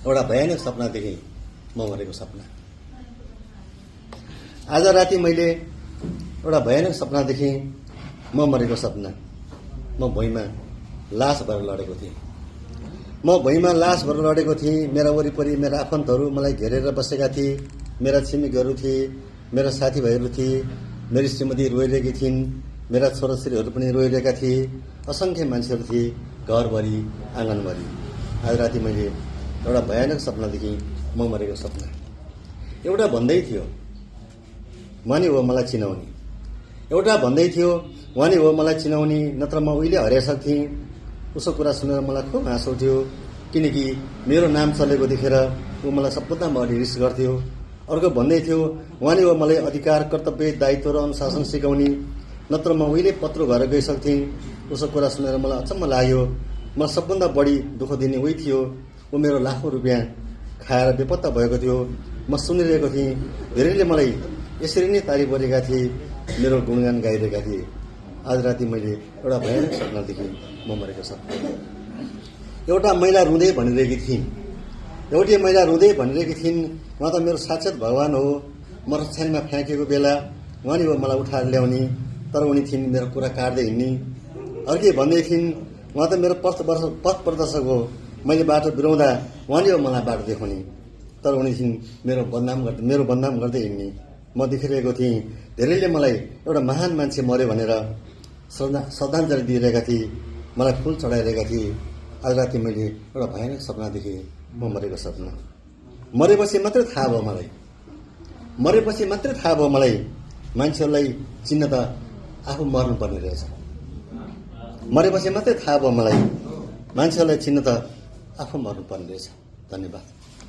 एउटा भयानक सपना देखेँ, म मरेको सपना। आज राति मैले एउटा भयानक सपना देखेँ, म मरेको सपना। म भुइँमा लास भएर लडेको थिएँ। म भुइँमा लास भएर लडेको थिएँ। मेरा वरिपरि मेरा आफन्तहरू मलाई घेरेर बसेका थिए। मेरा छिमेकीहरू थिए, मेरा साथीभाइहरू थिए, मेरी श्रीमती रोइरहेकी थिइन्, मेरा छोराछोरीहरू पनि रोइरहेका थिए। असङ्ख्य मान्छेहरू थिए घरभरि, आँगनभरि। आज राति मैले एउटा भयानक सपना देखेँ, म मरेको सपना। एउटा भन्दै थियो, वानी हो मलाई चिनाउने। एउटा भन्दै थियो, वानी हो मलाई चिनाउने, नत्र म उहिले हराइसक्थेँ। उसको कुरा सुनेर मलाई खुब हाँस उठ्यो, किनकि मेरो नाम चलेको देखेर ऊ मलाई सबभन्दा बढी रिस गर्थ्यो। अर्को भन्दै थियो, वानी हो मलाई अधिकार, कर्तव्य, दायित्व र अनुशासन सिकाउने, नत्र म उहिले पत्रो भएर गइसक्थेँ। उसको कुरा सुनेर मलाई अचम्म लाग्यो। मलाई सबभन्दा बढी दुःख दिने उही थियो। ऊ मेरो लाखौँ रुपियाँ खाएर बेपत्ता भएको थियो। म सुनिरहेको थिएँ। धेरैले मलाई यसरी नै तारिफ गरेका थिए, मेरो गुणगान गाइरहेका थिए। आज राति मैले एउटा भयानक सपना देखेँ, म मरेको सपना। एउटा महिला रुँदै भनिरहेकी थिइन्, एउटी महिला रुँदै भनिरहेकी थिइन्, उहाँ त मेरो साक्षात् भगवान हो। म रक्षानीमा फ्याँकेको बेला उहाँले हो मलाई उठाएर ल्याउने, तर उनी थिइन् मेरो कुरा काट्दै हिँड्ने। अर्कै भन्दै थिइन्, उहाँ त मेरो पथ प्रदर्शक हो। मैले बाटो बिराउँदा उहाँले हो मलाई बाटो देखाउने, तर उनी थिइन् मेरो बदनाम गर्दै हिँड्ने। म देखिरहेको थिएँ। धेरैले मलाई एउटा महान मान्छे मर्यो भनेर श्रद्धाञ्जली दिइरहेका थिए, मलाई फुल चढाइरहेका थिए। आज राति मैले एउटा भयानक सपना देखेँ, म मरेको सपना। मरेपछि मात्रै थाहा भयो मलाई, मरेपछि मात्रै थाहा भयो मलाई, मान्छेहरूलाई चिन्न त आफू मर्नुपर्ने रहेछ। मरेपछि मात्रै थाहा भयो मलाई, मान्छेहरूलाई चिन्न त आफू मर्नुपर्ने रहेछ। धन्यवाद।